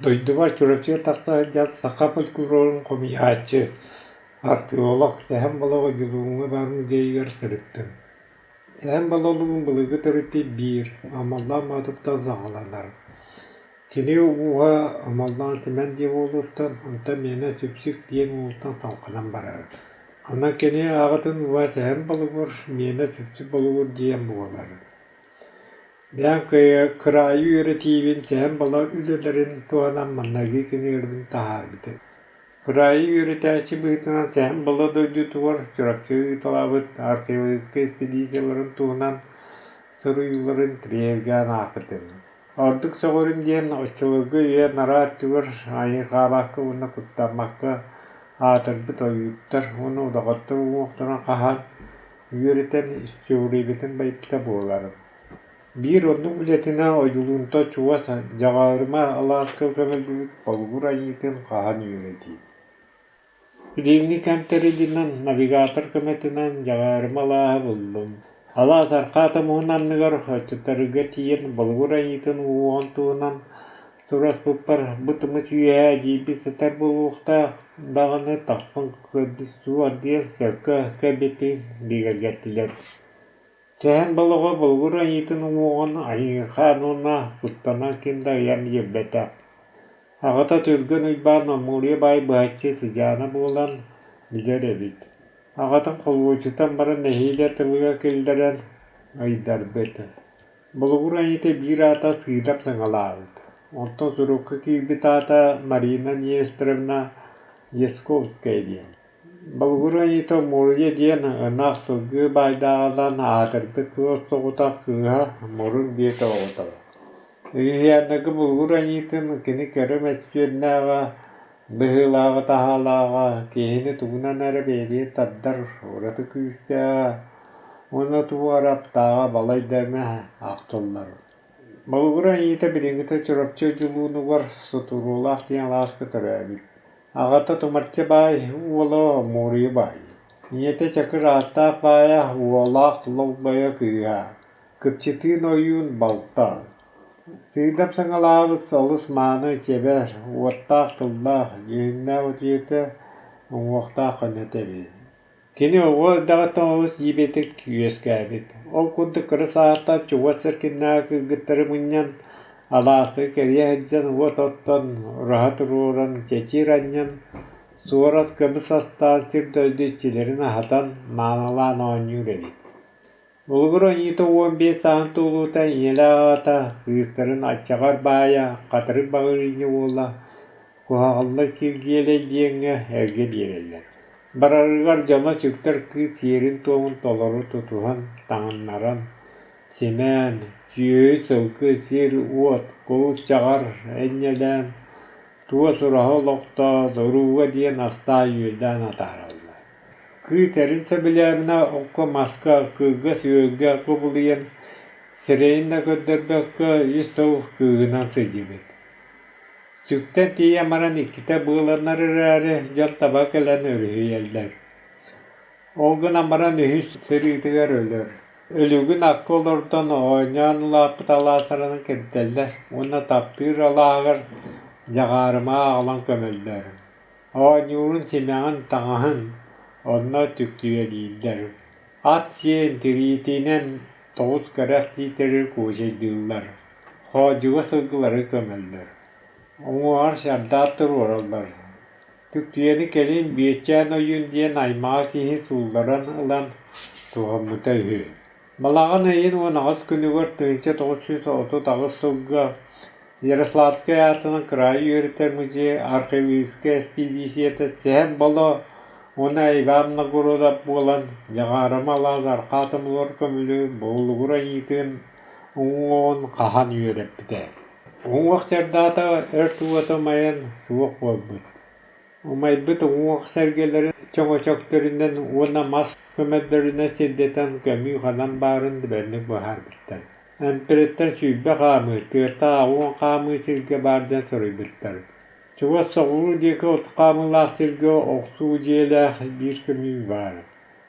Дойдубар Чурапчыга тахса сылдьан саха фольклорун хомуйааччы, археолог Сэһэн Болоҕо Дьулууҥҥа баар музейыгар сырыттым. Сэһэн Бололуун былыргы төрүппүт биир, Амаллаан Боотуртан саҕаланар. Кини ууһа Амаллаан Сэмэн диэн уолуттан, онтон миэнэ Сүпсүк диэн уолуттан салҕанан барар. Онон кини аҕатын ууһа Сэһэн Болугур, миэнэ Сүпсүк Болугур диэн буолар. Бэйэм кыраайы үөрэтиибин Сэһэн Боло үлэлэрин туһанан манныгы кинигэлэрбин таһаарбытым. Кыраайы үөрэтээччи быһыытынан Сэһэн Боло дойдутугар Чурапчыга ыыталаабыт археологическай экспедицияларын туһунан суруйууларын тириэргээн аахпытым. Ордук сөҕөрүм диэн оччолорго үйэ анараа өттүгэр айырҕаабакка уонна куттаммакка аатырбыт ойууттар уонна удаҕаттар уҥуохтарын хаһан үөрэтэн историята байбыта буолар. Биир оннук үлэтинэн Одьулуунтан чугас Дьаҕаарыма алааска көмөллүбүт Болугур айыытын хаһан үөрэтии. Билиҥҥи кэм тэрилинэн, навигатор көмөтүнэн Дьаҕаарыма алааһы буллум. Алаас арҕаа тумуһун анныгар отчуттарга тиийэн Болугур айыытын уҥуоҕун туһунан сураспыппар бу тумус үөһээ эдьиийбит сытар буолуохтаах даҕаны тахсан көрбүт суох диэн сөпкө кэлбиппин бигэргэттилэр. Сэһэн Болоҕо Болугур айыытын уҥуоҕун айыырхаан уонна куттанан ким да ыйан биэрбэтэх. Аҕата Түргэн Уйбаан Омуруйа баай быһаччы сыдьаана буолан билэр эбит. Аҕатын холуочутан баран нэһиилэ тылыгар киллэрэн ыйдарбыт. Болугур айыыта биир аата Сыыдап саҥалаабыт, онтон сурукка киирбит аата Марина Нестеровна Ясковская диэн. Болугур айыыта Муруйа диэн ынах сылгы баайдааҕынан аатырбыт суос-соҕотох кыыһа мурун биэтэ оҕото. Үһүйээннэргэ Болугур айыытын кини кэрэ мөссүөннээҕэ, быһыылааҕа-таһаалааҕа, киһини тугунан эрэ бэйэтигэр тардар ураты күүстээҕэ уонна тугу эрэ аптааҕа балайда эмэ ахтыллар. Болугур айыыта билиҥҥитэ Чурапчы Одьулуунугар Сутуруолаах диэн алааска төрөөбүт. Аҕата Тумарча баай уола Муоруйа баай, ийэтэ Чакыр ааттаах баайа уолаах Лолбойо кыыһа, Кыпчытыын ойуун балта. Сыыдам саҥалаабыт олус мааны чэбэр, уоттаах тыллаах, дьүһүннээх утуйата, уҥуохтаах көнөтө эбит. Кини оҕо эрдэҕиттэн олус дьиибэтик үөскээбит. Ол курдук кыра саастаах чугас эркиннээх кыргыттары мунньан, алааска кэрийэ сылдьан уот оттон, ураһа туруоран, чэчир анньан, суорат көмүс астаан сир-дойду иччилэрин аһатан, маанылаан оонньуур эбит. Улугур ойуута 15 сааһын туолуута ийэлээх аҕата кыыстарын аччаҕар баайа Хатырык Баҕырыынньа уола Куһаҕаллар Киргиэлэй диэҥҥэ эргэ биэрэллэр. Барарыгар дьоно сүктэр кыыс сиэрин-туомун толору тутуһан, таҥыннаран, симээн, сүөһү-сылгы, сир-уот, кулут-чаҕар энньэлээн, туос ураһа олохтоо, дорууга диэн астаан-үөллээн атаараллар. Кыыс эрин сөбүлээминэ окко-маска, кыылга-сүөлгэ кубулуйан, сирэйин да көрдөрбөккө үс сыл кыыһынан сылдьыбыт. Сүктэн тиийэн баран иккитэ быаланар эрээри, дьон таба кэлэн өрүһүйэллэр. Ол гынан баран үһүс сырыытыгар өлөр. Өлүгүн акка олордон оонньоон улааппыт алаастарынан кирдэллэр уонна таптыыр алааһыгар Дьаҕаарыма аҕалан көмөллөр. Оонньуурун симэҕин, таҥаһын онно түктүйэлииллэр. Ат сиэн тириитинэн тоҕус кэрэх тиитэри куочайдыыллар, хоодьуга сылгылары көмөллөр. Уҥуоҕар сардаат туруораллар. Түктүйэни кэлин Бүөччээн ойуун диэн аймаҕа киһи суулларан ылан туһаммыта үһү. Балаҕан ыйын 18 күнүгэр 1938 сылга Ярославскай аатынан кыраайы үөрэтэр музей археологическай эспэдииссийэтэ Сэһэн Боло уонна Иван Новгородов буолан Дьаҕаарыма алаас арҕаа тумулугар көмүлү Болугур айыытын уҥуоҕун хаһан үөрэппитэ. Уҥуох чардаата өрт уота умайан суох буолбут. Умайбыт уҥуох сэргэлэрин чөҥөчөктөрүнэн уонна мас көмөлөрүнэн сирдэтэн көмүү ханан баарын дөбөҥнүк быһаарбыттар. Эмпириттэн 20 хаамыы, тыата 80 хаамыы сиргэ баар диэн суруйбуттар. Чугас соҕуруу диэки от хаамыылаах сиргэ охсуу дьиэлээх биир көмүү баар.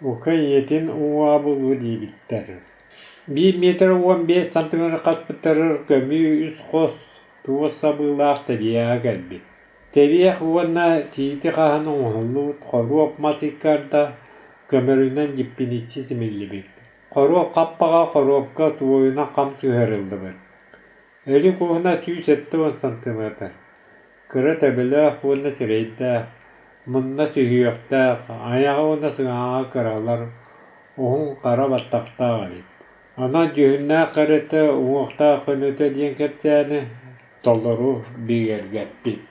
Ука ийэтин уҥуоҕа булуо диэбиттэр. Биир миэтэрэ 15 сантиметр хаспыттарыгар көмүү үс хос. Туос сабыылаах тэбиэҕэ кэлбит. Тэбиэх уонна тиити хаһан оҥоһуллубут хоруоп мас икки көмөрүнэн дьиппиниччи симиллибит. Хоруоп хаппаҕа хоруопка туойунан хам сыһыарыллыбыт. Өлүк уһуна 170 сантиметр, кыра төбөлөөх уонна сирэйдээх, мунна сүһүөхтээх, айаҕа уонна сыҥааҕа кыралар, уһун хара баттахтаах эбит. Онон дьүһүннээх кэрэтэ, уҥуохтаах көнөтө диэн кэпсээни толору бигэргэппит.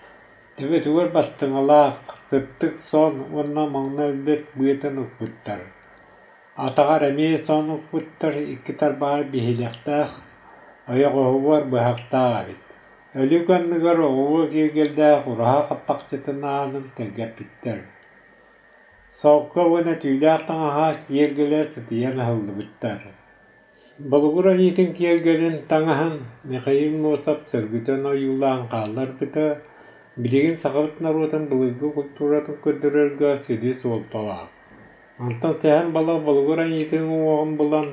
Төбөтүгэр бастыҥалаах, сыттык сон уонна маҥнай өлбөт быатын укпуттар. Атаҕар эмиэ сон укпуттар, икки тарбаҕар биһилэхтээх, ойоҕоһугар быһахтаах эбит. Өлүк анныгар оҕуруо киэргэллээх ураһа хаппахчытын аанын тэлгэппиттэр. Солко уонна түүлээх таҥаһа киэргэлэ сытыйан аһыллыбыттар. Болугур айыытын киэргэлин таҥаһын Михаил Носов сөргүтэн ойуулаан хаалларбыта билигин сахабыт норуотун былыргы культуратын көрдөрөргө сүдү суолталаах. Онтон Сэһэн Боло Болугур айыытын уҥуоҕун булан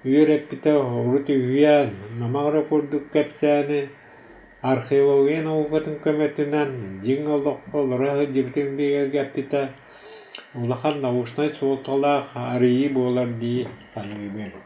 үөрэппитэ урут үһүйээн, номох эрэ курдук кэпсээни археология наукатын көмөтүнэн дьиҥ олоххо олоро сылдьыбытын бигэргэппитэ улахан научнай суолталаах арыйыы буолар дии саныыбын.